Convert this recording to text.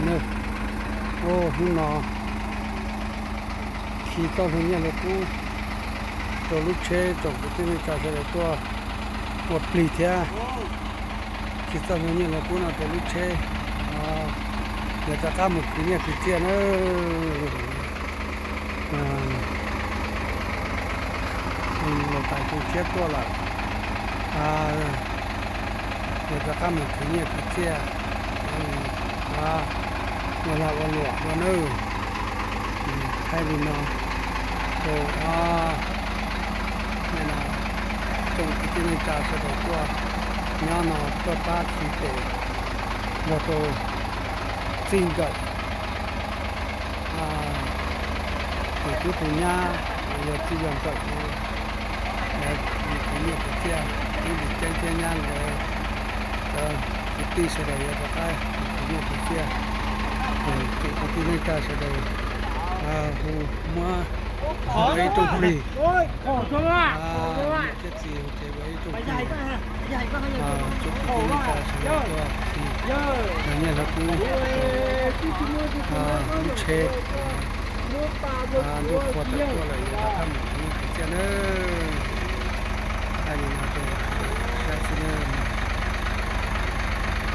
Hnub no khi txoj hlua nyiaj hlua kub rau lub tsheb tsoom kwv tij neej tsa sawv daws tuaj ua plig thiab. Khi txoj hlua nyiaj hlua kub no rau lub tsheb, yuav rov qab mus khwv nyiaj khwv txiaj na. Los tais tu siab tuaj lawm, yuav rov qab mus khwv nyiaj khwv txiaj, ua lag ua luam dua nawb. Thaij li no rau tsoom kwv tij neej tsa sawv daws tuaj nyob no tuaj pab khi tes los rau txij nkawm tus tub tus nyab, yog txij yog nkawm, lawv mus khwv nyiaj khwv txiaj, tub tus ceeb thiab nyab nkawd, cov kwv tij sawv daws yuav rov qab mus khwv nyiaj khwv txiaj. Tsoom kwv tij neej tsa sawv daws hu muab ua ib rooj plig, niam thiab txiv hu ces ua ib rooj plig, tsoom kwv tij neej tsa sawv daws tuaj khi hlua nyiaj hlua kub, lub tsheb ntuj qhua tawm tuaj lawm yuav rov qab mus khwv nyiaj khwv txiaj na.